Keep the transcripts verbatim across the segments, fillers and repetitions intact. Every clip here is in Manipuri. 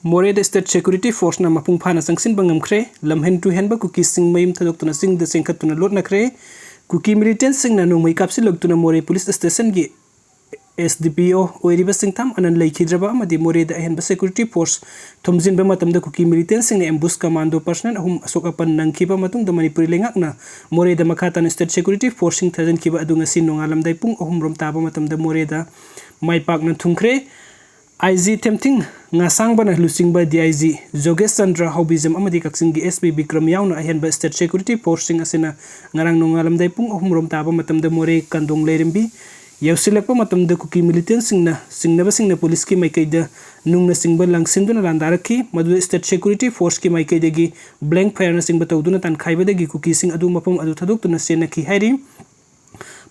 ꯃꯣꯔꯦꯗ State Security Forceꯅ ꯃꯄꯨꯡ ꯐꯥꯅ ꯆꯪꯁꯤꯟꯕ ꯉꯝꯈ꯭ꯔꯦ꯫ ꯂꯝꯍꯦꯟ ꯇꯨꯍꯦꯟꯕ ꯀꯨꯀꯤꯁꯤꯡ ꯃꯌꯨꯝ ꯊꯥꯗꯣꯛꯇꯨꯅ ꯆꯤꯡꯗ ꯆꯦꯟꯈꯠꯇꯨꯅ ꯂꯣꯠꯅꯈ꯭ꯔꯦ꯫ ꯀꯨꯀꯤ militantꯁꯤꯡꯅ ꯅꯣꯡꯃꯩ ꯀꯥꯞꯁꯤꯜꯂꯛꯇꯨꯅ ꯃꯣꯔꯦ police stationꯒꯤ S D P O ꯑꯣꯏꯔꯤꯕ ꯆꯤꯡꯊꯥꯝ ꯑꯅꯟ ꯂꯩꯈꯤꯗ꯭ꯔꯕ ꯑꯃꯗꯤ ꯃꯣꯔꯦꯗ ꯑꯍꯦꯟꯕ security force ꯊꯣꯝꯖꯤꯟꯕ ꯃꯇꯝꯗ ꯀꯨꯀꯤ militantꯁꯤꯡꯅ ambush commando personnel ꯑꯍꯨꯝ ꯑꯁꯣꯛ ꯑꯄꯟ ꯅꯪꯈꯤꯕ ꯃꯇꯨꯡꯗ ꯃꯅꯤꯄꯨꯔꯤ ꯂꯩꯉꯥꯛꯅ ꯃꯣꯔꯦꯗ ꯃꯈꯥ ꯇꯥꯅ State Security Forceꯁꯤꯡ ꯊꯥꯖꯤꯟꯈꯤꯕ ꯑꯗꯨ ꯉꯁꯤ ꯅꯣꯡꯉꯥꯜꯂꯝꯗꯥꯏ ꯄꯨꯡ ꯑꯍꯨꯝ ꯔꯣꯝ ꯇꯥꯕ ꯃꯇꯝꯗ ꯃꯣꯔꯦꯗ ꯃꯥꯏ ꯄꯥꯛꯅ ꯊꯨꯡꯈ꯭ꯔꯦ꯫ I G ꯊꯦꯝꯊꯤꯡ ꯉꯥꯁꯥꯡꯕꯅ ꯂꯨꯆꯤꯡꯕ D I G ꯖꯣꯒꯦꯁ ꯆꯟꯗ꯭ꯔ ꯍꯥꯎꯕꯤꯖꯝ ꯑꯃꯗꯤ ꯀꯛꯆꯤꯡꯒꯤ S P ꯕꯤꯀ꯭ꯔꯝ ꯌꯥꯎꯅ ꯑꯍꯦꯟꯕ State Security Forceꯁꯤꯡ ꯑꯁꯤꯅ ꯉꯔꯥꯡ ꯅꯣꯡꯉꯥꯜꯂꯝꯗꯥꯏ ꯄꯨꯡ ꯑꯍꯨꯝ ꯔꯣꯝ ꯇꯥꯕ ꯃꯇꯝꯗ ꯃꯣꯔꯦ ꯀꯥꯟꯗꯣꯡ ꯂꯩꯔꯦꯝꯕꯤ ꯌꯧꯁꯤꯜꯂꯛꯄ ꯃꯇꯝꯗ ꯀꯨꯀꯤ militantꯁꯤꯡꯅ ꯆꯤꯡꯅꯕꯁꯤꯡꯅ policeꯀꯤ ꯃꯥꯏꯀꯩꯗ ꯅꯨꯡꯅꯆꯤꯡꯕ ꯂꯪꯁꯤꯟꯗꯨꯅ ꯂꯥꯟꯗꯥꯔꯛꯈꯤ꯫ ꯃꯗꯨꯗ State Security Forceꯀꯤ ꯃꯥꯏꯀꯩꯗꯒꯤ blank fireꯅꯆꯤꯡꯕ ꯇꯧꯗꯨꯅ ꯇꯥꯟꯈꯥꯏꯕꯗꯒꯤ ꯀꯨꯀꯤꯁꯤꯡ ꯑꯗꯨ ꯃꯐꯝ ꯑꯗꯨ ꯊꯥꯗꯣꯛꯇꯨꯅ ꯆꯦꯟꯅꯈꯤ ꯍꯥꯏꯔꯤ꯫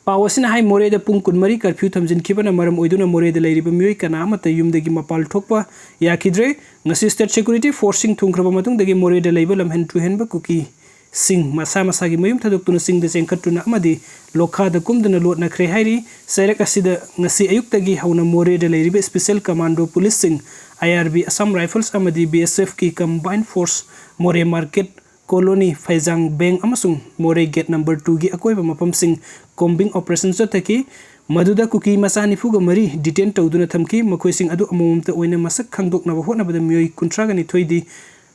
ꯄꯥꯎ ꯑꯁꯤꯅ ꯍꯥꯏ, ꯃꯣꯔꯦꯗ ꯄꯨꯡ ꯀꯨꯟꯃꯔꯤ curfew ꯊꯝꯖꯤꯟꯈꯤꯕꯅ ꯃꯔꯝ ꯑꯣꯏꯗꯨꯅ ꯃꯣꯔꯦꯗ ꯂꯩꯔꯤꯕ ꯃꯤꯑꯣꯏ ꯀꯅꯥ ꯑꯃꯠꯇ ꯌꯨꯝꯗꯒꯤ ꯃꯄꯥꯜ ꯊꯣꯛꯄ ꯌꯥꯈꯤꯗ꯭ꯔꯦ꯫ ꯉꯁꯤ State Security Forceꯁꯤꯡ ꯊꯨꯡꯈ꯭ꯔꯕ ꯃꯇꯨꯡꯗꯒꯤ ꯃꯣꯔꯦꯗ ꯂꯩꯕ ꯂꯝꯍꯦꯟ ꯇꯨꯍꯦꯟꯕ ꯀꯨꯀꯤꯁꯤꯡ ꯃꯁꯥ ꯃꯁꯥꯒꯤ ꯃꯌꯨꯝ ꯊꯥꯗꯣꯛꯇꯨꯅ ꯆꯤꯡꯗ ꯆꯦꯟꯈꯠꯇꯨꯅ ꯑꯃꯗꯤ ꯂꯣꯈꯥꯗ ꯀꯨꯝꯗꯨꯅ ꯂꯣꯠꯅꯈ꯭ꯔꯦ ꯍꯥꯏꯔꯤ꯫ ꯆꯩꯔꯛ ꯑꯁꯤꯗ ꯉꯁꯤ ꯑꯌꯨꯛꯇꯒꯤ ꯍꯧꯅ ꯃꯣꯔꯦꯗ ꯂꯩꯔꯤꯕ Special Commando Policeꯁꯤꯡ, I R B, Assam Rifles ꯑꯃꯗꯤ B S Fꯀꯤ Combined Force ꯃꯣꯔꯦ Market Colony, ꯐꯩꯖꯥꯡ Bank ꯑꯃꯁꯨꯡ ꯃꯣꯔꯦ Gate number twoꯒꯤ ꯑꯀꯣꯏꯕ ꯃꯐꯝꯁꯤꯡ combing operation ꯆꯠꯊꯈꯤ꯫ ꯃꯗꯨꯗ ꯀꯨꯀꯤ ꯃꯆꯥ ꯅꯤꯐꯨꯒ ꯃꯔꯤ detain ꯇꯧꯗꯨꯅ ꯊꯝꯈꯤ꯫ ꯃꯈꯣꯏꯁꯤꯡ ꯑꯗꯨ ꯑꯃꯃꯝꯇ ꯑꯣꯏꯅ ꯃꯁꯛ ꯈꯪꯗꯣꯛꯅꯕ ꯍꯣꯠꯅꯕꯗ ꯃꯤꯑꯣꯏ ꯀꯨꯟꯊ꯭ꯔꯥꯒ ꯅꯤꯊꯣꯏꯗꯤ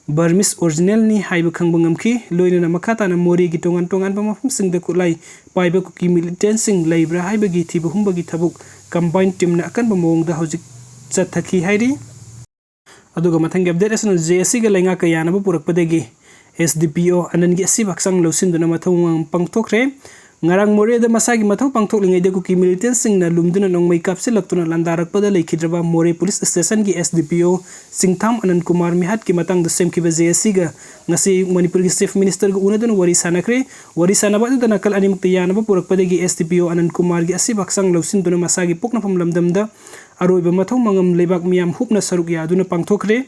Burmese originalꯅꯤ ꯍꯥꯏꯕ ꯈꯪꯕ ꯉꯝꯈꯤ꯫ ꯂꯣꯏꯅꯅ ꯃꯈꯥ ꯇꯥꯅ ꯃꯣꯔꯦꯒꯤ ꯇꯣꯉꯥꯟ ꯇꯣꯉꯥꯟꯕ ꯃꯐꯝꯁꯤꯡꯗ ꯈꯨꯠꯂꯥꯏ ꯄꯥꯏꯕ ꯀꯨꯀꯤ militantꯁꯤꯡ ꯂꯩꯕ꯭ꯔꯥ ꯍꯥꯏꯕꯒꯤ ꯊꯤꯕ ꯍꯨꯝꯕꯒꯤ ꯊꯕꯛ combined teamꯅ ꯑꯀꯟꯕ ꯃꯑꯣꯡꯗ ꯍꯧꯖꯤꯛ ꯆꯠꯊꯈꯤ ꯍꯥꯏꯔꯤ꯫ ꯑꯗꯨꯒ ꯃꯊꯪꯒꯤ update ꯑꯁꯤꯅ J S Cꯒ ꯂꯩꯉꯥꯛꯀ ꯌꯥꯅꯕ ꯄꯨꯔꯛꯄꯗꯒꯤ S D P O ꯑꯅꯟꯒꯤ ꯑꯁꯤꯕ ꯍꯛꯆꯥꯡ ꯂꯧꯁꯤꯟꯗꯨꯅ ꯃꯊꯧ ꯃꯉꯝ ꯄꯥꯡꯊꯣꯛꯈ꯭ꯔꯦ꯫ ꯉꯔꯥꯡ ꯃꯣꯔꯦꯗ ꯃꯁꯥꯒꯤ ꯃꯊꯧ ꯄꯥꯡꯊꯣꯛꯂꯤꯉꯩꯗ ꯀꯨꯀꯤ militantꯁꯤꯡꯅ ꯂꯨꯝꯗꯨꯅ ꯅꯣꯡꯃꯩ ꯀꯥꯞꯁꯤꯜꯂꯛꯇꯨꯅ ꯂꯥꯟꯗꯥꯔꯛꯄꯗ ꯂꯩꯈꯤꯗ꯭ꯔꯕ ꯃꯣꯔꯦ police stationꯒꯤ S D P O ꯆꯤꯡꯊꯥꯝ ꯑꯅꯟ Kumar ꯃꯤꯍꯥꯠꯀꯤ ꯃꯇꯥꯡꯗ ꯁꯦꯝꯈꯤꯕ J S Cꯒ ꯉꯁꯤ ꯑꯌꯨꯛ ꯃꯅꯤꯄꯨꯔꯒꯤ Chief Ministerꯒ ꯎꯅꯗꯨꯅ ꯋꯥꯔꯤ ꯁꯥꯟꯅꯈ꯭ꯔꯦ꯫ ꯋꯥꯔꯤ ꯁꯥꯟꯅꯕ ꯑꯗꯨꯗ ꯅꯥꯀꯜ ꯑꯅꯤꯃꯛꯇ ꯌꯥꯅꯕ ꯄꯨꯔꯛꯄꯗꯒꯤ S D P O ꯑꯅꯟ ꯀꯨꯃꯥꯔꯒꯤ ꯑꯁꯤꯕ ꯍꯛꯆꯥꯡ ꯂꯧꯁꯤꯟꯗꯨꯅ ꯃꯁꯥꯒꯤ ꯄꯣꯛꯅꯐꯝ ꯂꯝꯗꯝꯗ ꯑꯔꯣꯏꯕ ꯃꯊꯧ ꯃꯉꯝ ꯂꯩꯕꯥꯛ ꯃꯤꯌꯥꯝ ꯍꯨꯞꯅ ꯁꯔꯨꯛ ꯌꯥꯗꯨꯅ ꯄꯥꯡꯊꯣꯛꯈ꯭ꯔꯦ꯫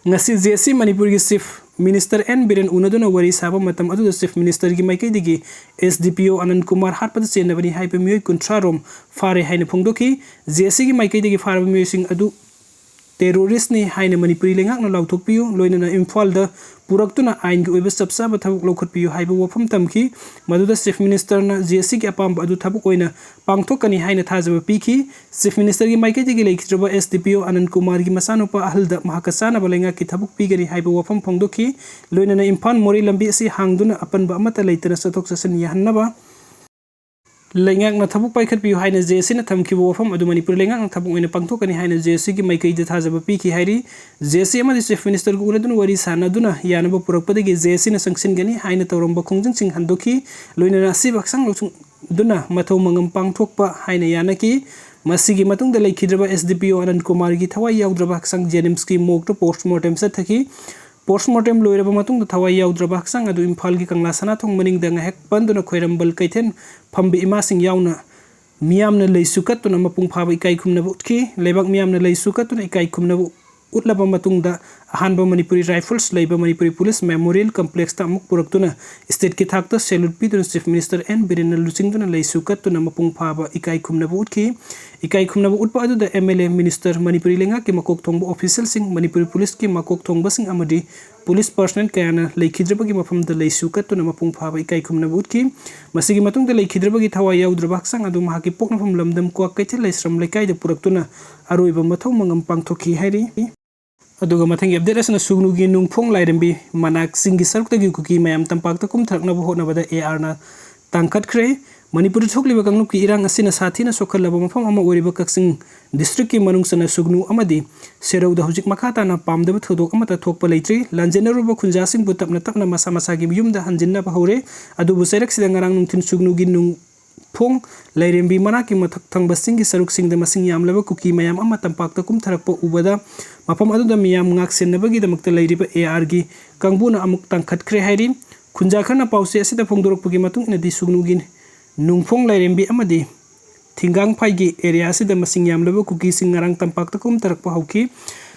ꯉꯁꯤ J S C ꯃꯅꯤꯄꯨꯔꯒꯤ Chief Minister N ꯕꯤꯔꯦꯟ ꯎꯅꯗꯨꯅ ꯋꯥꯔꯤ ꯁꯥꯕ ꯃꯇꯝ ꯑꯗꯨꯗ Chief Ministerꯒꯤ ꯃꯥꯏꯀꯩꯗꯒꯤ S D P O ꯑꯅꯟ Kumar ꯍꯥꯠꯄꯗ ꯆꯦꯟꯅꯕꯅꯤ ꯍꯥꯏꯕ ꯃꯤꯑꯣꯏ ꯀꯨꯟꯊ꯭ꯔꯥ ꯔꯣꯝ ꯐꯥꯔꯦ ꯍꯥꯏꯅ ꯐꯣꯡꯗꯣꯛꯈꯤ꯫ J S Cꯒꯤ ꯃꯥꯏꯀꯩꯗꯒꯤ ꯐꯥꯔꯕ ꯃꯤꯑꯣꯏꯁꯤꯡ ꯑꯗꯨ ꯇꯦꯔꯣꯔꯤꯁ꯭ꯠꯅꯤ ꯍꯥꯏꯅ ꯃꯅꯤꯄꯨꯔꯤ ꯂꯩꯉꯥꯛꯅ ꯂꯥꯎꯊꯣꯛꯄꯤꯌꯨ, ꯂꯣꯏꯅꯅ ꯏꯝꯐꯥꯜꯗ ꯄꯨꯔꯛꯇꯨꯅ ꯑꯥꯏꯟꯒꯤ ꯑꯣꯏꯕ ꯆꯞ ꯆꯥꯕ ꯊꯕꯛ ꯂꯧꯈꯠꯄꯤꯌꯨ ꯍꯥꯏꯕ ꯋꯥꯐꯝ ꯊꯝꯈꯤ꯫ ꯃꯗꯨꯗ Chief Minister ꯅ J A C ꯒꯤ ꯑꯄꯥꯝꯕ ꯑꯗꯨ ꯊꯕꯛ ꯑꯣꯏꯅ ꯄꯥꯡꯊꯣꯛꯀꯅꯤ ꯍꯥꯏꯅ ꯊꯥꯖꯕ ꯄꯤꯈꯤ꯫ Chief Minister ꯒꯤ ꯃꯥꯏꯀꯩꯗꯒꯤ ꯂꯩꯈꯤꯗ꯭ꯔꯕ S D P O ꯑꯅꯟ ꯀꯨꯃꯥꯔꯒꯤ ꯃꯆꯥꯅꯨꯄꯥ ꯑꯍꯜꯗ ꯃꯍꯥꯛꯀ ꯆꯥꯟꯅꯕ ꯂꯩꯉꯥꯛꯀꯤ ꯊꯕꯛ ꯄꯤꯒꯅꯤ ꯍꯥꯏꯕ ꯋꯥꯐꯝ ꯐꯣꯡꯗꯣꯛꯈꯤ꯫ ꯂꯣꯏꯅꯅ ꯏꯝꯐꯥꯜ ꯃꯣꯔꯦ ꯂꯝꯕꯤ ꯑꯁꯤ ꯍꯥꯡꯗꯨꯅ ꯑꯄꯟꯕ ꯑꯃꯠꯇ ꯂꯩꯇꯅ ꯆꯠꯊꯣꯛ ꯆꯠꯁꯤꯟ ꯌꯥꯍꯟꯅꯕ ꯂꯩꯉꯥꯛꯅ ꯊꯕꯛ ꯄꯥꯏꯈꯠꯄꯤꯌꯨ ꯍꯥꯏꯅ J A C ꯅ ꯊꯝꯈꯤꯕ ꯋꯥꯐꯝ ꯑꯗꯨ ꯃꯅꯤꯄꯨꯔ ꯂꯩꯉꯥꯛꯅ ꯊꯕꯛ ꯑꯣꯏꯅ ꯄꯥꯡꯊꯣꯛꯀꯅꯤ ꯍꯥꯏꯅ J A C ꯒꯤ ꯃꯥꯏꯀꯩꯗ ꯊꯥꯖꯕ ꯄꯤꯈꯤ ꯍꯥꯏꯔꯤ꯫ J A C ꯑꯃꯗꯤ Chief Minister ꯒ ꯎꯅꯗꯨꯅ ꯋꯥꯔꯤ ꯁꯥꯅꯗꯨꯅ ꯌꯥꯅꯕ ꯄꯨꯔꯛꯄꯗꯒꯤ J A C ꯅ ꯆꯪꯁꯤꯟꯒꯅꯤ ꯍꯥꯏꯅ ꯇꯧꯔꯝꯕ ꯈꯣꯡꯖꯪꯁꯤꯡ ꯍꯟꯗꯣꯛꯈꯤ꯫ ꯂꯣꯏꯅꯅ ꯑꯁꯤꯕ ꯍꯛꯆꯥꯡ ꯂꯧꯁꯤꯡꯗꯨꯅ ꯃꯊꯧ ꯃꯉꯝ ꯄꯥꯡꯊꯣꯛꯄ ꯍꯥꯏꯅ ꯌꯥꯅꯈꯤ꯫ ꯃꯁꯤꯒꯤ ꯃꯇꯨꯡꯗ ꯂꯩꯈꯤꯗ꯭ꯔꯕ S D P O ꯑꯅꯟ ꯀꯨꯃꯥꯔꯒꯤ ꯊꯋꯥꯏ ꯌꯥꯎꯗ꯭ꯔꯕ ꯍꯛꯆꯥꯡ JNIMS ꯀꯤ morgue ꯇ post mortem ꯆꯠꯊꯈꯤ꯫ Post mortem ꯂꯣꯏꯔꯕ ꯃꯇꯨꯡꯗ ꯊꯋꯥꯏ ꯌꯥꯎꯗ꯭ꯔꯕ ꯍꯛꯆꯥꯡ ꯑꯗꯨ ꯏꯝꯐꯥꯜꯒꯤ ꯀꯪꯂꯥ ꯁꯅꯥꯊꯣꯡ ꯃꯅꯤꯡꯗ ꯉꯥꯏꯍꯥꯛ ꯄꯟꯗꯨꯅ ꯈ꯭ꯋꯥꯏꯔꯝꯕꯟ ꯀꯩꯊꯦꯜ ꯐꯝꯕ ꯏꯃꯥꯁꯤꯡ ꯌꯥꯎꯅ ꯃꯤꯌꯥꯝꯅ ꯂꯩꯁꯨ ꯀꯠꯇꯨꯅ ꯃꯄꯨꯡ ꯐꯥꯕ ꯏꯀꯥꯏ ꯈꯨꯝꯅꯕ ꯎꯠꯈꯤ꯫ ꯂꯩꯕꯥꯛ ꯃꯤꯌꯥꯝꯅ ꯂꯩꯁꯨ ꯀꯠꯇꯨꯅ ꯏꯀꯥꯏ ꯈꯨꯝꯅꯕ ꯎꯠꯂꯕ ꯃꯇꯨꯡꯗ, ꯑꯍꯥꯟꯕ ꯃꯅꯤꯄꯨꯔꯤ Rifles ꯂꯩꯕ ꯃꯅꯤꯄꯨꯔꯤ Police Memorial Complex ꯇ ꯑꯃꯨꯛ ꯄꯨꯔꯛꯇꯨꯅ state ꯀꯤ ꯊꯥꯛꯇ salute ꯄꯤꯗꯨꯅ Chief Minister N ꯕꯤꯔꯦꯟꯅ ꯂꯨꯆꯤꯡꯗꯨꯅ ꯂꯩꯁꯨ ꯀꯠꯇꯨꯅ ꯃꯄꯨꯡ ꯐꯥꯕ ꯏꯀꯥꯏ ꯈꯨꯝꯅꯕ ꯎꯠꯈꯤ꯫ ꯏꯀꯥꯏ ꯈꯨꯝꯅꯕ ꯎꯠꯄ ꯑꯗꯨꯗ M L A, Minister, Manipuri ꯂꯩꯉꯥꯛꯀꯤ ꯃꯀꯣꯛ ꯊꯣꯡꯕ official ꯁꯤꯡ, ꯃꯅꯤꯄꯨꯔꯤ Police ꯀꯤ ꯃꯀꯣꯛ ꯊꯣꯡꯕꯁꯤꯡ ꯑꯃꯗꯤ Police personnel ꯀꯌꯥꯅ ꯂꯩꯈꯤꯗ꯭ꯔꯕꯒꯤ ꯃꯐꯝꯗ ꯂꯩꯁꯨ ꯀꯠꯇꯨꯅ ꯃꯄꯨꯡ ꯐꯥꯕ ꯏꯀꯥꯏ ꯈꯨꯝꯅꯕ ꯎꯠꯈꯤ꯫ ꯃꯁꯤꯒꯤ ꯃꯇꯨꯡꯗ ꯂꯩꯈꯤꯗ꯭ꯔꯕꯒꯤ ꯊꯋꯥꯏ ꯌꯥꯎꯗ꯭ꯔꯕ ꯍꯛꯆꯥꯡ ꯑꯗꯨ ꯃꯍꯥꯛꯀꯤ ꯄꯣꯛꯅꯐꯝ ꯂꯝꯗꯝ ꯀ꯭ꯋꯥꯀꯩꯊꯦꯜ ꯂꯥꯏꯁ꯭ꯔꯝ ꯂꯩꯀꯥꯏꯗ ꯄꯨꯔꯛꯇꯨꯅ ꯑꯔꯣꯏꯕ ꯃꯊꯧ ꯃꯉꯝ ꯄꯥꯡꯊꯣꯛꯈꯤ ꯍꯥꯏꯔꯤ꯫ ꯑꯗꯨꯒ ꯃꯊꯪꯒꯤ update ꯑꯁꯤꯅ ꯁꯨꯒꯅꯨꯒꯤ ꯅꯨꯡꯐꯣꯡ ꯂꯥꯏꯔꯦꯝꯕꯤ ꯃꯅꯥꯛ ꯆꯤꯡꯒꯤ ꯁꯔꯨꯛꯇꯒꯤ ꯀꯨꯀꯤ ꯃꯌꯥꯝ ꯇꯝꯄꯥꯛꯇ ꯀꯨꯝꯊꯔꯛꯅꯕ ꯍꯣꯠꯅꯕꯗ A R ꯅ ꯇꯥꯡꯈꯠꯈ꯭ꯔꯦ꯫ ꯃꯅꯤꯄꯨꯔꯗ ꯊꯣꯛꯂꯤꯕ ꯀꯥꯡꯂꯨꯞꯀꯤ ꯏꯔꯥꯡ ꯑꯁꯤꯅ ꯁꯥꯊꯤꯅ ꯁꯣꯛꯍꯜꯂꯕ ꯃꯐꯝ ꯑꯃ ꯑꯣꯏꯔꯤꯕ ꯀꯛꯆꯤꯡ district ꯀꯤ ꯃꯅꯨꯡ ꯆꯟꯅ ꯁꯨꯒꯅꯨ ꯑꯃꯗꯤ ꯁꯦꯔꯧꯗ ꯍꯧꯖꯤꯛ ꯃꯈꯥ ꯇꯥꯅ ꯄꯥꯝꯗꯕ ꯊꯧꯗꯣꯛ ꯑꯃꯠꯇ ꯊꯣꯛꯄ ꯂꯩꯇ꯭ꯔꯤ꯫ ꯂꯥꯟꯖꯦꯟꯅꯔꯨꯕ ꯈꯨꯟꯖꯥꯁꯤꯡꯕꯨ ꯇꯞꯅ ꯇꯞꯅ ꯃꯁꯥ ꯃꯁꯥꯒꯤ ꯃꯌꯨꯝꯗ ꯍꯟꯖꯤꯟꯅꯕ ꯍꯧꯔꯦ꯫ ꯑꯗꯨꯕꯨ ꯆꯩꯔꯛꯁꯤꯗ ꯉꯔꯥꯡ ꯅꯨꯡꯊꯤꯜ ꯁꯨꯒꯅꯨꯒꯤ ꯅꯨꯡ ꯐꯣꯡ ꯂꯥꯏꯔꯦꯝꯕꯤ ꯃꯅꯥꯛꯀꯤ ꯃꯊꯛ ꯊꯪꯕ ꯆꯤꯡꯒꯤ ꯁꯔꯨꯛꯁꯤꯡꯗ ꯃꯁꯤꯡ ꯌꯥꯝꯂꯕ ꯀꯨꯀꯤ ꯃꯌꯥꯝ ꯑꯃ ꯇꯝꯄꯥꯛꯇ ꯀꯨꯝꯊꯔꯛꯄ ꯎꯕꯗ ꯃꯐꯝ ꯑꯗꯨꯗ ꯃꯤꯌꯥꯝ ꯉꯥꯛ ꯁꯦꯟꯅꯕꯒꯤꯗꯃꯛꯇ ꯂꯩꯔꯤꯕ A R ꯒꯤ ꯀꯥꯡꯕꯨꯅ ꯑꯃꯨꯛ ꯇꯥꯡꯈꯠꯈ꯭ꯔꯦ ꯍꯥꯏꯔꯤ꯫ ꯈꯨꯟꯖꯥ ꯈꯔꯅ ꯄꯥꯎꯆꯦ ꯑꯁꯤꯗ ꯐꯣꯡꯗꯣꯔꯛꯄꯒꯤ ꯃꯇꯨꯡ ꯏꯟꯅꯗꯤ ꯁꯨꯒꯅꯨꯒꯤ ꯅꯨꯡꯐꯣꯡ ꯂꯥꯏꯔꯦꯝꯕꯤ ꯑꯃꯗꯤ ꯊꯤꯡꯒꯥꯡꯐꯥꯏꯒꯤ area ꯑꯁꯤꯗ ꯃꯁꯤꯡ ꯌꯥꯝꯂꯕ ꯀꯨꯀꯤꯁꯤꯡ ꯉꯔꯥꯡ ꯇꯝꯄꯥꯛꯇ ꯀꯨꯝꯊꯔꯛꯄ ꯍꯧꯈꯤ꯫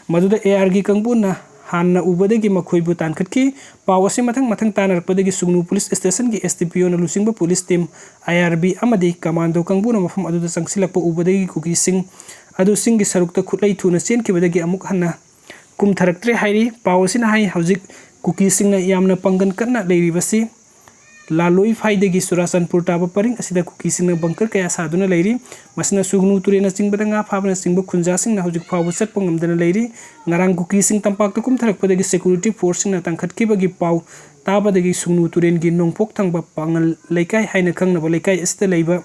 ꯃꯗꯨꯗ A R ꯒꯤ ꯀꯥꯡꯕꯨꯅ ꯍꯥꯟꯅ ꯎꯕꯗꯒꯤ ꯃꯈꯣꯏꯕꯨ ꯇꯥꯟꯈꯠꯈꯤ꯫ ꯄꯥꯎ ꯑꯁꯤ ꯃꯊꯪ ꯃꯊꯪ ꯇꯥꯅꯔꯛꯄꯗꯒꯤ ꯁꯨꯒꯅꯨ police station ꯒꯤ S D P O ꯅ ꯂꯨꯆꯤꯡꯕ police team, I R B ꯑꯃꯗꯤ commando ꯀꯥꯡꯕꯨꯅ ꯃꯐꯝ ꯑꯗꯨꯗ ꯆꯪꯁꯤꯜꯂꯛꯄ ꯎꯕꯗꯒꯤ ꯀꯨꯀꯤꯁꯤꯡ ꯑꯗꯨ ꯆꯤꯡꯒꯤ ꯁꯔꯨꯛꯇ ꯈꯨꯠꯂꯩ ꯊꯨꯅ ꯆꯦꯟꯈꯤꯕꯗꯒꯤ ꯑꯃꯨꯛ ꯍꯟꯅ ꯀꯨꯝꯊꯔꯛꯇ꯭ꯔꯦ ꯍꯥꯏꯔꯤ꯫ ꯄꯥꯎ ꯑꯁꯤꯅ ꯍꯥꯏ, ꯍꯧꯖꯤꯛ ꯀꯨꯀꯤꯁꯤꯡꯅ ꯌꯥꯝꯅ ꯄꯥꯡꯒꯜ ꯀꯟꯅ ꯂꯩꯔꯤꯕꯁꯤ ꯂꯥꯂꯣꯏꯐꯥꯏꯗꯒꯤ ꯆꯨꯔꯥꯆꯥꯟꯄꯨꯔ ꯇꯥꯕ ꯄꯔꯤꯡ ꯑꯁꯤꯗ ꯀꯨꯀꯤꯁꯤꯡꯅ ꯕꯪꯀꯔ ꯀꯌꯥ ꯁꯥꯗꯨꯅ ꯂꯩꯔꯤ꯫ ꯃꯁꯤꯅ ꯁꯨꯒꯅꯨ ꯇꯨꯔꯦꯜꯅꯆꯤꯡꯕꯗ ꯉꯥ ꯐꯥꯕꯅꯆꯤꯡꯕ ꯈꯨꯟꯖꯥꯁꯤꯡꯅ ꯍꯧꯖꯤꯛ ꯐꯥꯎꯕ ꯆꯠꯄ ꯉꯝꯗꯅ ꯂꯩꯔꯤ꯫ ꯉꯔꯥꯡ ꯀꯨꯀꯤꯁꯤꯡ ꯇꯝꯄꯥꯛꯇ ꯀꯨꯝꯊꯔꯛꯄꯗꯒꯤ ꯁꯦꯀ꯭ꯌꯨꯔꯤꯇꯤ ꯐꯣꯔꯁꯁꯤꯡꯅ ꯇꯥꯡꯈꯠꯈꯤꯕꯒꯤ ꯄꯥꯎ ꯇꯥꯕꯗꯒꯤ ꯁꯨꯒꯅꯨ ꯇꯨꯔꯦꯜꯒꯤ ꯅꯣꯡꯄꯣꯛ ꯊꯪꯕ ꯄꯥꯉꯜ ꯂꯩꯀꯥꯏ ꯍꯥꯏꯅ ꯈꯪꯅꯕ ꯂꯩꯀꯥꯏ ꯑꯁꯤꯗ ꯂꯩꯕ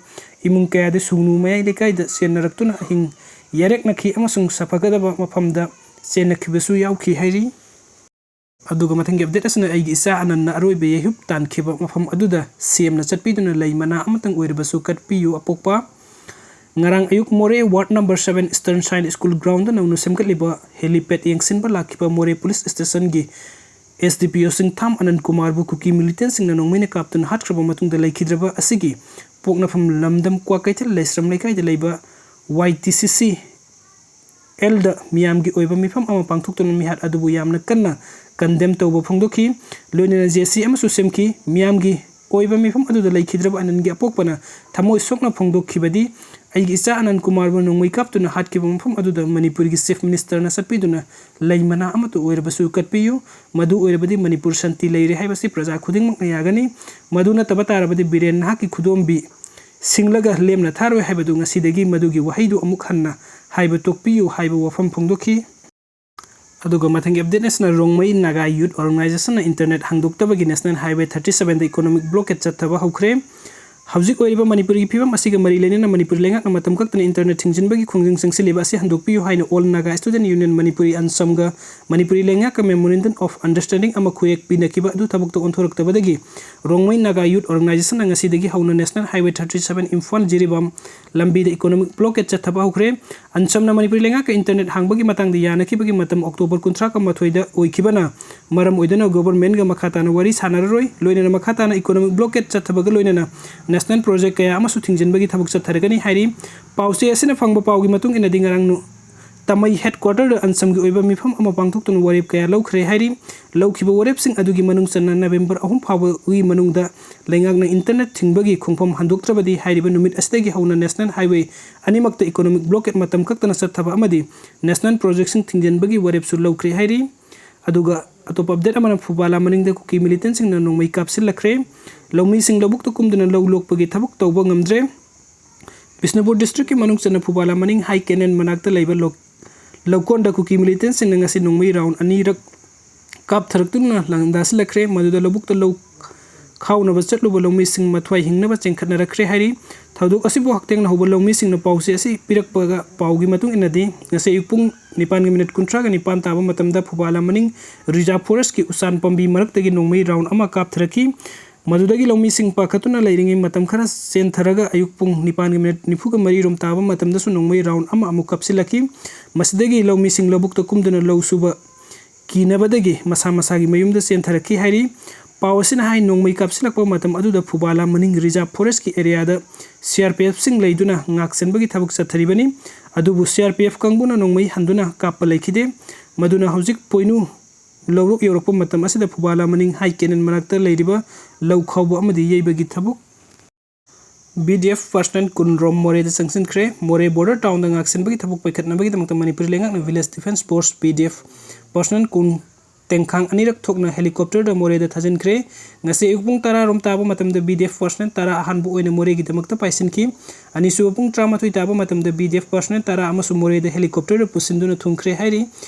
ꯏꯃꯨꯡ ꯀꯌꯥꯗꯤ ꯁꯨꯒꯅꯨ ꯃꯌꯥꯏ ꯂꯩꯀꯥꯏꯗ ꯆꯦꯟꯅꯔꯛꯇꯨꯅ ꯑꯍꯤꯡ ꯌꯥꯔꯦꯛꯅꯈꯤ ꯑꯃꯁꯨꯡ ꯁꯥꯐꯒꯗꯕ ꯃꯐꯝꯗ ꯆꯦꯟꯅꯈꯤꯕꯁꯨ ꯌꯥꯎꯈꯤ ꯍꯥꯏꯔꯤ꯫ ꯑꯗꯨꯒ ꯃꯊꯪꯒꯤ ꯑꯞꯗꯦꯠ ꯑꯁꯤꯅ ꯑꯩꯒꯤ ꯏꯆꯥ ꯑꯅꯟꯅ ꯑꯔꯣꯏꯕ ꯌꯩꯍꯨꯞ ꯇꯥꯟꯈꯤꯕ ꯃꯐꯝ ꯑꯗꯨꯗ ꯁꯦꯝꯅ ꯆꯠꯄꯤꯗꯨꯅ ꯂꯩ ꯃꯅꯥ ꯑꯃꯇꯪ ꯑꯣꯏꯔꯕꯁꯨ ꯀꯠꯄꯤꯌꯨ ꯑꯄꯣꯛꯄ꯫ ꯉꯔꯥꯡ ꯑꯌꯨꯛ ꯃꯣꯔꯦ ward number seven Eastern Science School groundꯗ ꯅꯧꯅ ꯁꯦꯝꯒꯠꯂꯤꯕ helipad ꯌꯦꯡꯁꯤꯟꯕ ꯂꯥꯛꯈꯤꯕ ꯃꯣꯔꯦ ꯄꯨꯂꯤꯁ ꯁ꯭ꯇꯦꯁꯟꯒꯤ S D P O ꯁꯤꯡꯊꯥꯝ ꯑꯅꯟ ꯀꯨꯃꯥꯔꯕꯨ ꯀꯨꯀꯤ militantꯁꯤꯡꯅ ꯅꯣꯡꯃꯩꯅ ꯀꯥꯞꯇꯨꯅ ꯍꯥꯠꯈ꯭ꯔꯕ ꯃꯇꯨꯡꯗ ꯂꯩꯈꯤꯗ꯭ꯔꯕ ꯑꯁꯤꯒꯤ ꯄꯣꯛꯅꯐꯝ ꯂꯝꯗꯝ ꯀ꯭ꯋꯥꯀꯩꯊꯦꯜ ꯂꯩꯁ꯭ꯔꯝ ꯂꯩꯀꯥꯏꯗ ꯂꯩꯕ Y T C C Lꯗ ꯃꯤꯌꯥꯝꯒꯤ ꯑꯣꯏꯕ ꯃꯤꯐꯝ ꯑꯃ ꯄꯥꯡꯊꯣꯛꯇꯨꯅ ꯃꯤꯍꯥꯠ ꯑꯗꯨꯕꯨ ꯌꯥꯝꯅ ꯀꯟꯅ condemn ꯇꯧꯕ ꯐꯣꯡꯗꯣꯛꯈꯤ꯫ ꯂꯣꯏꯅꯅ J C ꯑꯃꯁꯨ ꯁꯦꯝꯈꯤ꯫ ꯃꯤꯌꯥꯝꯒꯤ ꯑꯣꯏꯕ ꯃꯤꯐꯝ ꯑꯗꯨꯗ ꯂꯩꯈꯤꯗ꯭ꯔꯕ ꯑꯅꯟꯒꯤ ꯑꯄꯣꯛꯄꯅ ꯊꯃꯣꯏ ꯁꯣꯛꯅ ꯐꯣꯡꯗꯣꯛꯈꯤꯕꯗꯤ, "ꯑꯩꯒꯤ ꯏꯆꯥ ꯑꯅꯟ ꯀꯨꯃꯥꯔꯕꯨ ꯅꯣꯡꯃꯩ ꯀꯥꯞꯇꯨꯅ ꯍꯥꯠꯈꯤꯕ ꯃꯐꯝ ꯑꯗꯨꯗ ꯃꯅꯤꯄꯨꯔꯒꯤ Chief Ministerꯅ ꯆꯠꯄꯤꯗꯨꯅ ꯂꯩ ꯃꯅꯥ ꯑꯃꯠꯇ ꯑꯣꯏꯔꯕꯁꯨ ꯀꯠꯄꯤꯌꯨ꯫ ꯃꯗꯨ ꯑꯣꯏꯔꯕꯗꯤ ꯃꯅꯤꯄꯨꯔ ꯁꯥꯟꯇꯤ ꯂꯩꯔꯦ ꯍꯥꯏꯕꯁꯤ ꯄ꯭ꯔꯖꯥ ꯈꯨꯗꯤꯡꯃꯛꯅ ꯌꯥꯒꯅꯤ꯫ ꯃꯗꯨ ꯅꯠꯇꯕ ꯇꯥꯔꯕꯗꯤ ꯕꯤꯔꯦꯟ ꯅꯍꯥꯛꯀꯤ ꯈꯨꯗꯣꯝꯕꯤ ꯁꯤꯡꯂꯒ ꯂꯦꯝꯅ ꯊꯥꯔꯣꯏ ꯍꯥꯏꯕꯗꯨ ꯉꯁꯤꯗꯒꯤ ꯃꯗꯨꯒꯤ ꯋꯥꯍꯩꯗꯨ ꯑꯃꯨꯛ ꯍꯟꯅ ꯍꯥꯏꯕ ꯇꯣꯛꯄꯤꯌꯨ" ꯍꯥꯏꯕ ꯋꯥꯐꯝ ꯐꯣꯡꯗꯣꯛꯈꯤ꯫ ꯑꯗꯨꯒ ꯃꯊꯪꯒꯤ ꯑꯞꯗꯦꯠ ꯑꯁꯤꯅ ꯔꯣꯡꯃꯩ ꯅꯥꯒꯥ ꯌꯨꯠ ꯑꯣꯔꯒꯅꯥꯏꯖꯦꯁꯟꯅ internet ꯍꯥꯡꯗꯣꯛꯇꯕꯒꯤ National Highway thirty sevenꯗ economic blockade ꯆꯠꯊꯕ ꯍꯧꯈ꯭ꯔꯦ꯫ ꯍꯧꯖꯤꯛ ꯑꯣꯏꯔꯤꯕ ꯃꯅꯤꯄꯨꯔꯒꯤ ꯐꯤꯕꯝ ꯑꯁꯤꯒ ꯃꯔꯤ ꯂꯩꯅꯅ ꯃꯅꯤꯄꯨꯔ ꯂꯩꯉꯥꯛꯅ ꯃꯇꯝ ꯀꯛꯇꯅ internet ꯊꯤꯡꯖꯤꯟꯕꯒꯤ ꯈꯣꯡꯖꯪ ꯆꯪꯁꯤꯜꯂꯤꯕ ꯑꯁꯤ ꯍꯟꯗꯣꯛꯄꯤꯌꯨ ꯍꯥꯏꯅ All Naga Student Union Manipuri, ꯑꯟꯁꯝꯒ Manipuri ꯂꯩꯉꯥꯛꯀ memorandum of understanding ꯑꯃ ꯈꯨꯌꯦꯛ ꯄꯤꯅꯈꯤꯕ ꯑꯗꯨ ꯊꯕꯛꯇ ꯑꯣꯟꯊꯣꯔꯛꯇꯕꯗꯒꯤ ꯔꯣꯡꯃꯩ ꯅꯥꯒꯥ ꯌꯨꯠ ꯑꯣꯔꯒꯅꯥꯏꯖꯦꯁꯟꯅ ꯉꯁꯤꯗꯒꯤ ꯍꯧꯅ National Highway thirty seven Imphal Jiribam ꯂꯝꯕꯤꯗ economic blockade ꯆꯠꯊꯕ ꯍꯧꯈ꯭ꯔꯦ꯫ ꯑꯟꯁꯝꯅ ꯃꯅꯤꯄꯨꯔꯤ ꯂꯩꯉꯥꯛꯀ internet ꯍꯥꯡꯕꯒꯤ ꯃꯇꯥꯡꯗ ꯌꯥꯅꯈꯤꯕꯒꯤ ꯃꯇꯝ October ꯀꯨꯟꯊ꯭ꯔꯥꯒ ꯃꯥꯊꯣꯏꯗ ꯑꯣꯏꯈꯤꯕꯅ ꯃꯔꯝ ꯑꯣꯏꯗꯨꯅ governmentꯒ ꯃꯈꯥ ꯇꯥꯅ ꯋꯥꯔꯤ ꯁꯥꯟꯅꯔꯔꯣꯏ꯫ ꯂꯣꯏꯅꯅ ꯃꯈꯥ ꯇꯥꯅ economic blockade ꯆꯠꯊꯕꯒ ꯂꯣꯏꯅꯅ national project ꯀꯌꯥ ꯑꯃꯁꯨ ꯊꯤꯡꯖꯤꯟꯕꯒꯤ ꯊꯕꯛ ꯆꯠꯊꯔꯒꯅꯤ ꯍꯥꯏꯔꯤ꯫ ꯄꯥꯎꯆꯦ ꯑꯁꯤꯅ ꯐꯪꯕ ꯄꯥꯎꯒꯤ ꯃꯇꯨꯡ ꯏꯟꯅꯗꯤ ꯉꯔꯥꯡ ꯅꯨ-, ꯇꯥꯃꯩ ꯍꯦꯗꯀ꯭ꯋꯥꯇꯔꯗ ꯑꯟꯁꯝꯒꯤ ꯑꯣꯏꯕ ꯃꯤꯐꯝ ꯑꯃ ꯄꯥꯡꯊꯣꯛꯇꯨꯅ ꯋꯥꯔꯦꯞ ꯀꯌꯥ ꯂꯧꯈ꯭ꯔꯦ ꯍꯥꯏꯔꯤ꯫ ꯂꯧꯈꯤꯕ ꯋꯥꯔꯦꯞꯁꯤꯡ ꯑꯗꯨꯒꯤ ꯃꯅꯨꯡ ꯆꯟꯅ ꯅꯕꯦꯝꯕꯔ ꯑꯍꯨꯝ ꯐꯥꯎꯕꯒꯤ ꯃꯅꯨꯡꯗ ꯂꯩꯉꯥꯛꯅ ꯏꯟꯇꯔꯅꯦꯠ ꯊꯤꯡꯕꯒꯤ ꯈꯣꯡꯐꯝ ꯍꯟꯗꯣꯛꯇ꯭ꯔꯕꯗꯤ ꯍꯥꯏꯔꯤꯕ ꯅꯨꯃꯤꯠ ꯑꯁꯤꯗꯒꯤ ꯍꯧꯅ ꯅꯦꯁꯅꯦꯜ ꯍꯥꯏꯋꯦ ꯑꯅꯤꯃꯛꯇ ꯏꯀꯣꯅꯣꯃꯤꯛ ꯕ꯭ꯂꯣꯀꯦꯠ ꯃꯇꯝ ꯀꯛꯇꯅ ꯆꯠꯊꯕ ꯑꯃꯗꯤ ꯅꯦꯁꯅꯦꯜ ꯄ꯭ꯔꯣꯖꯦꯛꯁꯤꯡ ꯊꯤꯡꯖꯤꯟꯕꯒꯤ ꯋꯥꯔꯦꯞꯁꯨ ꯂꯧꯈ꯭ꯔꯦ ꯍꯥꯏꯔꯤ꯫ ꯑꯗꯨꯒ ꯑꯇꯣꯞꯄ ꯑꯞꯗꯦꯠ ꯑꯃꯅ ꯐꯨꯕꯥꯂꯥ ꯃꯅꯤꯡꯗ ꯀꯨꯀꯤ ꯃꯤꯂꯤꯇꯦꯟꯁꯤꯡꯅ ꯅꯣꯡꯃꯩ ꯀꯥꯞꯁꯤꯜꯂꯛꯈ꯭ꯔꯦ꯫ ꯂꯧꯃꯤꯁꯤꯡ ꯂꯧꯕꯨꯛꯇ ꯀꯨꯝꯗꯨꯅ ꯂꯧ ꯂꯣꯛꯄꯒꯤ ꯊꯕꯛ ꯇꯧꯕ ꯉꯝꯗ꯭ꯔꯦ꯫ ꯕꯤꯁꯅꯨꯄꯨꯔ ꯗꯤꯁꯇ꯭ꯔꯤꯛꯀꯤ ꯃꯅꯨꯡ ꯆꯟꯅ ꯐꯨꯕꯥꯂꯥ ꯃꯅꯤꯡ ꯍꯥꯏ ꯀꯦꯅꯦꯜ ꯃꯅꯥꯛꯇ ꯂꯩꯕ ꯂꯧ-, ꯂꯧꯀꯣꯟꯗ ꯀꯨꯀꯤ ꯃꯤꯂꯤꯇꯦꯟꯁꯤꯡꯅ ꯉꯁꯤ ꯅꯣꯡꯃꯩ ꯔꯥꯎꯟ ꯑꯅꯤꯔꯛ ꯀꯥꯞꯊꯔꯛꯇꯨꯅ ꯂꯥꯡꯗꯥꯁꯤꯜꯂꯛꯈ꯭ꯔꯦ꯫ ꯃꯗꯨꯗ ꯂꯧꯕꯨꯛꯇ ꯂꯧ ꯈꯥꯎꯅꯕ ꯆꯠꯂꯨꯕ ꯂꯧꯃꯤꯁꯤꯡ ꯃꯊ꯭ꯋꯥꯏ ꯍꯤꯡꯅꯕ ꯆꯦꯟꯈꯠꯅꯔꯛꯈ꯭ꯔꯦ ꯍꯥꯏꯔꯤ꯫ ꯊꯧꯗꯣꯛ ꯑꯁꯤꯕꯨ ꯍꯛꯊꯦꯡꯅꯍꯧꯕ ꯂꯧꯃꯤꯁꯤꯡꯅ ꯄꯥꯎꯆꯦ ꯑꯁꯤ ꯄꯤꯔꯛꯄꯒ ꯄꯥꯎꯒꯤ ꯃꯇꯨꯡ ꯏꯟꯅꯗꯤ, ꯉꯁꯤ ꯑꯌꯨꯛ ꯄꯨꯡ ꯅꯤꯄꯥꯟꯒ ꯃꯤꯅꯤꯠ ꯀꯨꯟꯊ꯭ꯔꯥꯒ ꯅꯤꯄꯥꯟ ꯇꯥꯕ ꯃꯇꯝꯗ ꯐꯨꯕꯥꯂꯥ ꯃꯅꯤꯡ ꯔꯤꯖꯥꯔꯚ ꯐꯣꯔꯦꯁ꯭ꯠꯀꯤ ꯎꯆꯥꯟ ꯄꯥꯝꯕꯤ ꯃꯔꯛꯇꯒꯤ ꯅꯣꯡꯃꯩ ꯔꯥꯎꯟ ꯑꯃ ꯀꯥꯞꯊꯔꯛꯈꯤ꯫ ꯃꯗꯨꯗꯒꯤ ꯂꯧꯃꯤꯁꯤꯡ ꯄꯥꯈꯠꯇꯨꯅ ꯂꯩꯔꯤꯉꯩ ꯃꯇꯝ ꯈꯔ ꯆꯦꯟꯊꯔꯒ ꯑꯌꯨꯛ ꯄꯨꯡ ꯅꯤꯄꯥꯟꯒ ꯃꯤꯅꯤꯠ ꯅꯤꯐꯨꯒ ꯃꯔꯤ ꯔꯣꯝ ꯇꯥꯕ ꯃꯇꯝꯗꯁꯨ ꯅꯣꯡꯃꯩ ꯔꯥꯎꯟ ꯑꯃ ꯑꯃꯨꯛ ꯀꯥꯞꯁꯤꯜꯂꯛꯈꯤ꯫ ꯃꯁꯤꯗꯒꯤ ꯂꯧꯃꯤꯁꯤꯡ ꯂꯧꯕꯨꯛꯇ ꯀꯨꯝꯗꯨꯅ ꯂꯧ ꯁꯨꯕ ꯀꯤꯅꯕꯗꯒꯤ ꯃꯁꯥ ꯃꯁꯥꯒꯤ ꯃꯌꯨꯝꯗ ꯆꯦꯟꯊꯔꯛꯈꯤ ꯍꯥꯏꯔꯤ꯫ ꯄꯥꯎ ꯑꯁꯤꯅ ꯍꯥꯏ, ꯅꯣꯡꯃꯩ ꯀꯥꯞꯁꯤꯜꯂꯛꯄ ꯃꯇꯝ ꯑꯗꯨꯗ ꯐꯨꯕꯥꯂꯥ ꯃꯅꯤꯡ ꯔꯤꯖꯥꯔꯚ ꯐꯣꯔꯦꯁ꯭ꯠꯀꯤ ꯑꯦꯔꯤꯌꯥꯗ ꯁꯤ ꯑꯥꯔ ꯄꯤ ꯑꯦꯐꯁꯤꯡ ꯂꯩꯗꯨꯅ ꯉꯥꯛ ꯁꯦꯟꯕꯒꯤ ꯊꯕꯛ ꯆꯠꯊꯔꯤꯕꯅꯤ꯫ ꯑꯗꯨꯕꯨ ꯁꯤ ꯑꯥꯔ ꯄꯤ ꯑꯦꯐ ꯀꯥꯡꯕꯨꯅ ꯅꯣꯡꯃꯩ ꯍꯟꯗꯨꯅ ꯀꯥꯞꯄ ꯂꯩꯈꯤꯗꯦ꯫ ꯃꯗꯨꯅ ꯍꯧꯖꯤꯛ ꯄꯣꯏꯅꯨ ꯂꯧꯔꯣꯛ ꯌꯧꯔꯛꯄ ꯃꯇꯝ ꯑꯁꯤꯗ ꯐꯨꯕꯥꯂꯥ ꯃꯅꯤꯡ ꯍꯥꯏ ꯀꯦꯅꯦꯜ ꯃꯅꯥꯛꯇ ꯂꯩꯔꯤꯕ ꯂꯧ ꯈꯥꯎꯕ ꯑꯃꯗꯤ ꯌꯩꯕꯒꯤ ꯊꯕꯛ ꯕꯤ ꯗꯤ ꯑꯦꯐ ꯄꯔꯁꯅꯦꯜ ꯀꯨꯟ ꯔꯣꯝ ꯃꯣꯔꯦꯗ ꯆꯪꯁꯤꯟꯈ꯭ꯔꯦ꯫ ꯃꯣꯔꯦ ꯕꯣꯔꯗꯔ ꯇꯥꯎꯟꯗ ꯉꯥꯛꯁꯦꯟꯕꯒꯤ ꯊꯕꯛ ꯄꯥꯏꯈꯠꯅꯕꯒꯤꯗꯃꯛꯇ ꯃꯅꯤꯄꯨꯔ ꯂꯩꯉꯥꯛꯅ village defence force, B D F, personal ꯀꯨꯟ ꯇꯦꯡꯈꯥꯡ ꯑꯅꯤꯔꯛ ꯊꯣꯛꯅ ꯍꯦꯂꯤꯀꯣꯞꯇꯔꯗ ꯃꯣꯔꯦꯗ ꯊꯥꯖꯤꯟꯈ꯭ꯔꯦ꯫ ꯉꯁꯤ ꯑꯌꯨꯛ ꯄꯨꯡ ꯇꯔꯥ ꯔꯣꯝ ꯇꯥꯕ ꯃꯇꯝꯗ ꯕꯤ ꯗꯤ ꯑꯦꯐ ꯄꯔꯁꯅꯦꯜ ꯇꯔꯥ ꯑꯍꯥꯟꯕ ꯑꯣꯏꯅ ꯃꯣꯔꯦꯒꯤꯗꯃꯛꯇ ꯄꯥꯏꯁꯤꯟꯈꯤ꯫ ꯑꯅꯤꯁꯨꯕ ꯄꯨꯡ ꯇꯔꯥꯃꯥꯊꯣꯏ ꯇꯥꯕ ꯃꯇꯝꯗ ꯕꯤ ꯗꯤ ꯑꯦꯐ ꯄꯔꯁꯅꯦꯜ ꯇꯔꯥ ꯑꯃꯁꯨ ꯃꯣꯔꯦꯗ ꯍꯦꯂꯤꯀꯣꯞꯇꯔꯗ ꯄꯨꯁꯤꯟꯗꯨꯅ ꯊꯨꯡꯈ꯭ꯔꯦ ꯍꯥꯏꯔꯤ꯫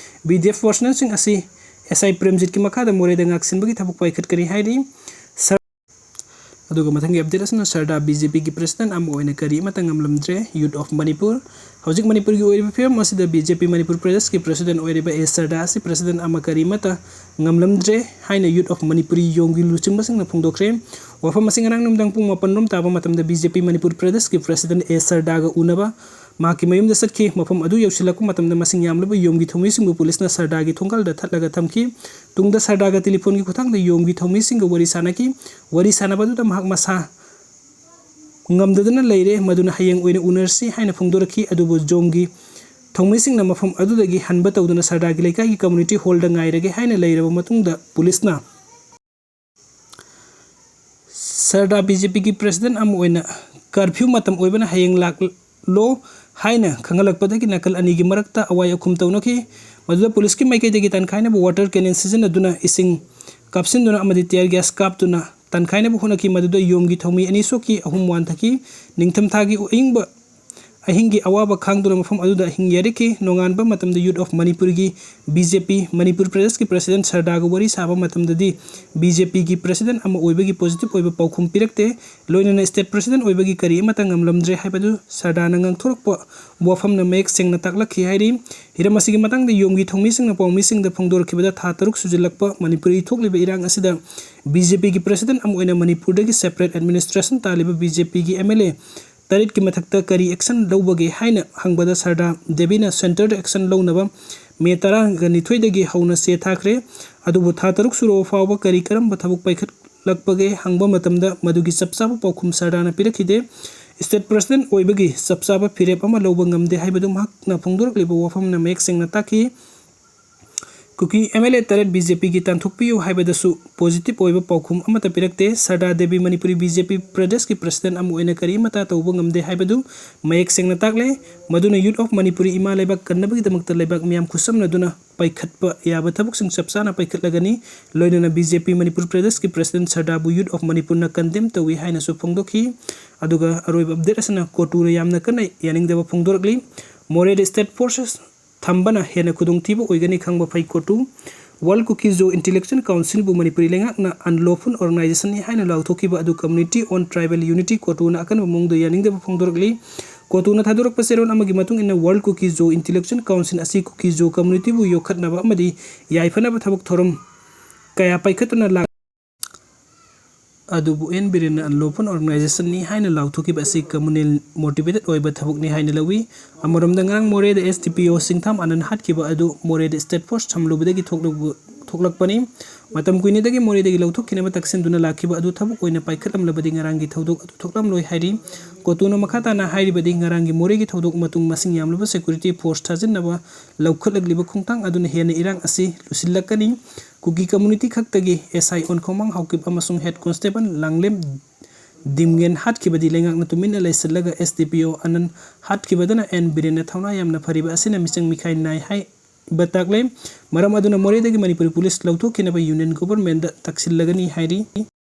ꯕꯤ ꯗꯤ ꯑꯦꯐ ꯄꯔꯁꯅꯦꯜꯁꯤꯡ ꯑꯁꯤ ꯑꯦꯁ ꯑꯥꯏ ꯄ꯭ꯔꯦꯝꯖꯤꯠꯀꯤ ꯃꯈꯥꯗ ꯃꯣꯔꯦꯗ ꯉꯥꯛꯁꯦꯟꯕꯒꯤ ꯊꯕꯛ ꯄꯥꯏꯈꯠꯀꯅꯤ ꯍꯥꯏꯔꯤ꯫ ꯁꯔ-, ꯑꯗꯨꯒ ꯃꯊꯪꯒꯤ ꯑꯞꯗꯦꯠ ꯑꯁꯤꯅ ꯁꯔꯗꯥ ꯕꯤ ꯖꯦ ꯄꯤꯒꯤ ꯄ꯭ꯔꯦꯁꯤꯗꯦꯟꯠ ꯑꯃ ꯑꯣꯏꯅ ꯀꯔꯤ ꯑꯃꯠꯇ ꯉꯝꯂꯝꯗ꯭ꯔꯦ, ꯌꯨꯠ ꯑꯣꯐ ꯃꯅꯤꯄꯨꯔ꯫ ꯍꯧꯖꯤꯛ ꯃꯅꯤꯄꯨꯔꯒꯤ ꯑꯣꯏꯔꯤꯕ ꯐꯤꯕꯝ ꯑꯁꯤꯗ ꯕꯤ ꯖꯦ ꯄꯤ ꯃꯅꯤꯄꯨꯔ ꯄ꯭ꯔꯗꯦꯁꯀꯤ ꯄ꯭ꯔꯦꯁꯤꯗꯦꯟꯠ ꯑꯣꯏꯔꯤꯕ ꯑꯦ ꯁꯔꯗꯥ ꯑꯁꯤ ꯄ꯭ꯔꯦꯁꯤꯗꯦꯟꯠ ꯑꯃ ꯀꯔꯤ ꯑꯃꯠꯇ ꯉꯝꯂꯝꯗ꯭ꯔꯦ ꯍꯥꯏꯅ ꯌꯨꯠ ꯑꯣꯐ ꯃꯅꯤꯄꯨꯔꯤ ꯌꯣꯝꯒꯤ ꯂꯨꯆꯤꯡꯕꯁꯤꯡꯅ ꯐꯣꯡꯗꯣꯛꯈ꯭ꯔꯦ꯫ ꯋꯥꯐꯝ ꯑꯁꯤ ꯉꯔꯥꯡ ꯅꯨꯃꯤꯗꯥꯡ ꯄꯨꯡ ꯃꯥꯄꯟ ꯔꯣꯝ ꯇꯥꯕ ꯃꯇꯝꯗ ꯕꯤ ꯖꯦ ꯄꯤ ꯃꯅꯤꯄꯨꯔ ꯄ꯭ꯔꯗꯦꯁꯀꯤ ꯄ꯭ꯔꯦꯁꯤꯗꯦꯟꯠ ꯑꯦ ꯁꯔꯗꯥꯒ ꯎꯅꯕ ꯃꯍꯥꯛꯀꯤ ꯃꯌꯨꯝꯗ ꯆꯠꯈꯤ꯫ ꯃꯐꯝ ꯑꯗꯨ ꯌꯧꯁꯤꯜꯂꯛꯄ ꯃꯇꯝꯗ ꯃꯁꯤꯡ ꯌꯥꯝꯂꯕ ꯌꯣꯝꯒꯤ ꯊꯧꯃꯤꯁꯤꯡꯕꯨ ꯄꯨꯂꯤꯁꯅ ꯁꯔꯗꯥꯒꯤ ꯊꯣꯡꯒꯥꯜꯗ ꯊꯠꯂꯒ ꯊꯝꯈꯤ꯫ ꯇꯨꯡꯗ ꯁꯔꯗꯥꯒ ꯇꯦꯂꯤꯐꯣꯟꯒꯤ ꯈꯨꯠꯊꯥꯡꯗ ꯌꯣꯝꯒꯤ ꯊꯧꯃꯤꯁꯤꯡꯒ ꯋꯥꯔꯤ ꯁꯥꯅꯈꯤ꯫ ꯋꯥꯔꯤ ꯁꯥꯅꯕ ꯑꯗꯨꯗ ꯃꯍꯥꯛ ꯃꯁꯥ ꯉꯝꯗꯗꯨꯅ ꯂꯩꯔꯦ, ꯃꯗꯨꯅ ꯍꯌꯦꯡ ꯑꯣꯏꯅ ꯎꯅꯔꯁꯤ ꯍꯥꯏꯅ ꯐꯣꯡꯗꯣꯔꯛꯈꯤ꯫ ꯑꯗꯨꯕꯨ ꯌꯣꯝꯒꯤ ꯊꯧꯃꯤꯁꯤꯡꯅ ꯃꯐꯝ ꯑꯗꯨꯗꯒꯤ ꯍꯟꯕ ꯇꯧꯗꯨꯅ ꯁꯔꯗꯥꯒꯤ ꯂꯩꯀꯥꯏꯒꯤ community hallꯗ ꯉꯥꯏꯔꯒꯦ ꯍꯥꯏꯅ ꯂꯩꯔꯕ ꯃꯇꯨꯡꯗ ꯄꯨꯂꯤꯁꯅ ꯁꯔꯗꯥ BJPꯒꯤ president ꯑꯃ ꯑꯣꯏꯅ curfew ꯃꯇꯝ ꯑꯣꯏꯕꯅ ꯍꯌꯦꯡ ꯂꯥꯛꯂꯣ ꯍꯥꯏꯅ ꯈꯪꯍꯜꯂꯛꯄꯗꯒꯤ ꯅꯥꯀꯜ ꯑꯅꯤꯒꯤ ꯃꯔꯛꯇ ꯑꯋꯥꯏ ꯑꯈꯨꯝ ꯇꯧꯅꯈꯤ꯫ ꯃꯗꯨꯗ ꯄꯨꯂꯤꯁꯀꯤ ꯃꯥꯏꯀꯩꯗꯒꯤ ꯇꯥꯟꯈꯥꯏꯅꯕ water cannon ꯁꯤꯖꯤꯟꯅꯗꯨꯅ ꯏꯁꯤꯡ ꯀꯥꯞꯁꯤꯟꯗꯨꯅ ꯑꯃꯗꯤ tear gas ꯀꯥꯞꯇꯨꯅ ꯇꯥꯟꯈꯥꯏꯅꯕ ꯍꯣꯠꯅꯈꯤ꯫ ꯃꯗꯨꯗ ꯌꯣꯝꯒꯤ ꯊꯧꯃꯤ ꯑꯅꯤ ꯁꯣꯛꯈꯤ, ꯑꯍꯨꯝ ꯋꯥꯟꯊꯈꯤ꯫ ꯅꯤꯡꯊꯝꯊꯥꯒꯤ ꯑꯏꯪꯕ ꯑꯍꯤꯡꯒꯤ ꯑꯋꯥꯕ ꯈꯥꯡꯗꯨꯅ ꯃꯐꯝ ꯑꯗꯨꯗ ꯑꯍꯤꯡ ꯌꯥꯔꯤꯈꯤ꯫ ꯅꯣꯡꯉꯥꯟꯕ ꯃꯇꯝꯗ Youth of Manipurꯒꯤ BJP ꯃꯅꯤꯄꯨꯔ ꯄ꯭ꯔꯗꯦꯁꯀꯤ president ꯁꯔꯗꯥꯒ ꯋꯥꯔꯤ ꯁꯥꯕ ꯃꯇꯝꯗꯗꯤ BJPꯒꯤ president ꯑꯃ ꯑꯣꯏꯕꯒꯤ positive ꯑꯣꯏꯕ ꯄꯥꯎꯈꯨꯝ ꯄꯤꯔꯛꯇꯦ꯫ ꯂꯣꯏꯅꯅ state president ꯑꯣꯏꯕꯒꯤ ꯀꯔꯤ ꯑꯃꯠꯇ ꯉꯝꯂꯝꯗ꯭ꯔꯦ ꯍꯥꯏꯕꯗꯨ ꯁꯔꯗꯥꯅ ꯉꯥꯡꯊꯣꯔꯛꯄ ꯋꯥꯐꯝꯅ ꯃꯌꯦꯛ ꯁꯦꯡꯅ ꯇꯥꯛꯂꯛꯈꯤ ꯍꯥꯏꯔꯤ꯫ ꯍꯤꯔꯝ ꯑꯁꯤꯒꯤ ꯃꯇꯥꯡꯗ ꯌꯣꯝꯒꯤ ꯊꯧꯃꯤꯁꯤꯡꯅ ꯄꯥꯎꯃꯤꯁꯤꯡꯗ ꯐꯣꯡꯗꯣꯔꯛꯈꯤꯕꯗ ꯊꯥ ꯇꯔꯨꯛ ꯁꯨꯖꯤꯜꯂꯛꯄ ꯃꯅꯤꯄꯨꯔꯒꯤ ꯊꯣꯛꯂꯤꯕ ꯏꯔꯥꯡ ꯑꯁꯤꯗ BJPꯒꯤ president ꯑꯃ ꯑꯣꯏꯅ ꯃꯅꯤꯄꯨꯔꯗꯒꯤ separate administration ꯇꯥꯜꯂꯤꯕ BJPꯒꯤ MLA ꯇꯔꯦꯠꯀꯤ ꯃꯊꯛꯇ ꯀꯔꯤ action ꯂꯧꯕꯒꯦ ꯍꯥꯏꯅ ꯍꯪꯕꯗ ꯁꯔꯗꯥ ꯗꯦꯕꯤꯅ centreꯗ action ꯂꯧꯅꯕ ꯃꯦ ꯇꯔꯥꯒ ꯅꯤꯊꯣꯏꯗꯒꯤ ꯍꯧꯅ ꯆꯦ ꯊꯥꯈ꯭ꯔꯦ꯫ ꯑꯗꯨꯕꯨ ꯊꯥ ꯇꯔꯨꯛ ꯁꯨꯔꯕ ꯐꯥꯎꯕ ꯀꯔꯤ ꯀꯔꯝꯕ ꯊꯕꯛ ꯄꯥꯏꯈꯠꯂꯛꯄꯒꯦ ꯍꯪꯕ ꯃꯇꯝꯗ ꯃꯗꯨꯒꯤ ꯆꯞ ꯆꯥꯕ ꯄꯥꯎꯈꯨꯝ ꯁꯔꯗꯥꯅ ꯄꯤꯔꯛꯈꯤꯗꯦ꯫ State president ꯑꯣꯏꯕꯒꯤ ꯆꯞ ꯆꯥꯕ ꯐꯤꯔꯦꯞ ꯑꯃ ꯂꯧꯕ ꯉꯝꯗꯦ ꯍꯥꯏꯕꯗꯨ ꯃꯍꯥꯛꯅ ꯐꯣꯡꯗꯣꯔꯛꯂꯤꯕ ꯋꯥꯐꯝꯅ ꯃꯌꯦꯛ ꯁꯦꯡꯅ ꯇꯥꯛꯈꯤ꯫ ꯀꯨꯀꯤ MLA ꯇꯔꯦꯠ BJPꯒꯤ ꯇꯥꯟꯊꯣꯛꯄꯤꯌꯨ ꯍꯥꯏꯕꯗꯁꯨ positive ꯑꯣꯏꯕ ꯄꯥꯎꯈꯨꯝ ꯑꯃꯠꯇ ꯄꯤꯔꯛꯇꯦ꯫ ꯁꯔꯗꯥ ꯗꯦꯕꯤ ꯃꯅꯤꯄꯨꯔꯤ BJP ꯄ꯭ꯔꯗꯦꯁꯀꯤ president ꯑꯃ ꯑꯣꯏꯅ ꯀꯔꯤ ꯑꯃꯠꯇ ꯇꯧꯕ ꯉꯝꯗꯦ ꯍꯥꯏꯕꯗꯨ ꯃꯌꯦꯛ ꯁꯦꯡꯅ ꯇꯥꯛꯂꯦ꯫ ꯃꯗꯨꯅ Youth of Manipurꯒꯤ ꯏꯃꯥ ꯂꯩꯕꯥꯛ ꯀꯟꯅꯕꯒꯤꯗꯃꯛꯇ ꯂꯩꯕꯥꯛ ꯃꯤꯌꯥꯝ ꯈꯨꯠꯁꯝꯅꯗꯨꯅ ꯄꯥꯏꯈꯠꯄ ꯌꯥꯕ ꯊꯕꯛꯁꯤꯡ ꯆꯞ ꯆꯥꯅ ꯄꯥꯏꯈꯠꯂꯒꯅꯤ꯫ ꯂꯣꯏꯅꯅ BJP ꯃꯅꯤꯄꯨꯔ ꯄ꯭ꯔꯗꯦꯁꯀꯤ president ꯁꯔꯗꯥꯕꯨ Youth of Manipurꯅ condemn ꯇꯧꯏ ꯍꯥꯏꯅꯁꯨ ꯐꯣꯡꯗꯣꯛꯈꯤ꯫ ꯑꯗꯨꯒ ꯑꯔꯣꯏꯕ update ꯑꯁꯤꯅ ꯀꯣꯇꯨꯅ ꯌꯥꯝꯅ ꯀꯟꯅ ꯌꯥꯅꯤꯡꯗꯕ ꯐꯣꯡꯗꯣꯔꯛꯂꯤ꯫ ꯃꯣꯔꯦꯗ state forces ꯊꯝꯕꯅ ꯍꯦꯟꯅ ꯈꯨꯗꯣꯡꯊꯤꯕ ꯑꯣꯏꯒꯅꯤ ꯈꯪꯕ ꯐꯩ ꯀꯣꯇꯨ꯫ World Kuki-Zo Intellectual Councilꯕꯨ ꯃꯅꯤꯄꯨꯔꯤ ꯂꯩꯉꯥꯛꯅ unlawful organizationꯅꯤ ꯍꯥꯏꯅ ꯂꯥꯎꯊꯣꯛꯈꯤꯕ ꯑꯗꯨ Committee on Tribal Unity ꯀꯣꯇꯨꯅ ꯑꯀꯟꯕ ꯃꯑꯣꯡꯗ ꯌꯥꯅꯤꯡꯗꯕ ꯐꯣꯡꯗꯣꯔꯛꯂꯤ꯫ ꯀꯣꯇꯨꯅ ꯊꯥꯗꯣꯔꯛꯄ ꯆꯦꯔꯣꯜ ꯑꯃꯒꯤ ꯃꯇꯨꯡ ꯏꯟꯅ World Kuki-Zo Intellectual Council ꯑꯁꯤ ꯀꯨꯀꯤ-ꯖꯣ communityꯕꯨ ꯌꯣꯛꯈꯠꯅꯕ ꯑꯃꯗꯤ ꯌꯥꯏꯐꯅꯕ ꯊꯕꯛ ꯊꯧꯔꯝ ꯀꯌꯥ ꯄꯥꯏꯈꯠꯇꯨꯅ ꯂꯥꯛ-, ꯑꯗꯨꯕꯨ ꯑꯦꯟ ꯕꯤꯔꯦꯟꯅ unlawful organizationꯅꯤ ꯍꯥꯏꯅ ꯂꯥꯎꯊꯣꯛꯈꯤꯕ ꯑꯁꯤ communal motivated ꯑꯣꯏꯕ ꯊꯕꯛꯅꯤ ꯍꯥꯏꯅ ꯂꯧꯏ꯫ ꯑꯃꯔꯣꯝꯗ ꯉꯔꯥꯡ ꯃꯣꯔꯦꯗ SDPO ꯁꯤꯡꯊꯥꯝ ꯑꯅꯟ ꯍꯥꯠꯈꯤꯕ ꯑꯗꯨ ꯃꯣꯔꯦꯗ state force ꯊꯝꯂꯨꯕꯗꯒꯤ ꯊꯣꯛꯂꯛꯄ ꯊꯣꯛꯂꯛꯄꯅꯤ꯫ ꯃꯇꯝ ꯀꯨꯏꯅꯗꯒꯤ ꯃꯣꯔꯦꯗꯒꯤ ꯂꯧꯊꯣꯛꯈꯤꯅꯕ ꯇꯛꯁꯤꯟꯗꯨꯅ ꯂꯥꯛꯈꯤꯕ ꯑꯗꯨ ꯊꯕꯛ ꯑꯣꯏꯅ ꯄꯥꯏꯈꯠꯂꯝꯂꯕꯗꯤ ꯉꯔꯥꯡꯒꯤ ꯊꯧꯗꯣꯛ ꯑꯗꯨ ꯊꯣꯛꯂꯝꯂꯣꯏ ꯍꯥꯏꯔꯤ꯫ ꯀꯣꯇꯨꯅ ꯃꯈꯥ ꯇꯥꯅ ꯍꯥꯏꯔꯤꯕꯗꯤ, ꯉꯔꯥꯡꯒꯤ ꯃꯣꯔꯦꯒꯤ ꯊꯧꯗꯣꯛ ꯃꯇꯨꯡ ꯃꯁꯤꯡ ꯌꯥꯝꯂꯕ security force ꯊꯥꯖꯤꯟꯅꯕ ꯂꯧꯈꯠꯂꯛꯂꯤꯕ ꯈꯣꯡꯊꯥꯡ ꯑꯗꯨꯅ ꯍꯦꯟꯅ ꯏꯔꯥꯡ ꯑꯁꯤ ꯂꯨꯁꯤꯜꯂꯛꯀꯅꯤ꯫ ꯀꯨꯀꯤ community ꯈꯛꯇꯒꯤ S I ꯑꯣꯟꯈꯣꯃꯥꯡ ꯍꯥꯎꯀꯤꯞ ꯑꯃꯁꯨꯡ head constable ꯂꯥꯡꯂꯦꯝ ꯗꯤꯝꯒꯦꯟ ꯍꯥꯠꯈꯤꯕꯗꯤ ꯂꯩꯉꯥꯛꯅ ꯇꯨꯃꯤꯟꯅ ꯂꯩꯁꯤꯜꯂꯒ S D P O ꯑꯅꯟ ꯍꯥꯠꯈꯤꯕꯗꯅ N ꯕꯤꯔꯦꯟꯅ ꯊꯧꯅꯥ ꯌꯥꯝꯅ ꯐꯔꯤꯕ ꯑꯁꯤꯅ ꯃꯤꯆꯪ ꯃꯤꯈꯥꯏ ꯅꯥꯏ ꯍꯥꯏꯕ ꯇꯥꯛꯂꯦ꯫ ꯃꯔꯝ ꯑꯗꯨꯅ ꯃꯣꯔꯦꯗꯒꯤ ꯃꯅꯤꯄꯨꯔꯤ police ꯂꯧꯊꯣꯛꯈꯤꯅꯕ union governmentꯗ ꯇꯛꯁꯤꯜꯂꯒꯅꯤ ꯍꯥꯏꯔꯤ꯫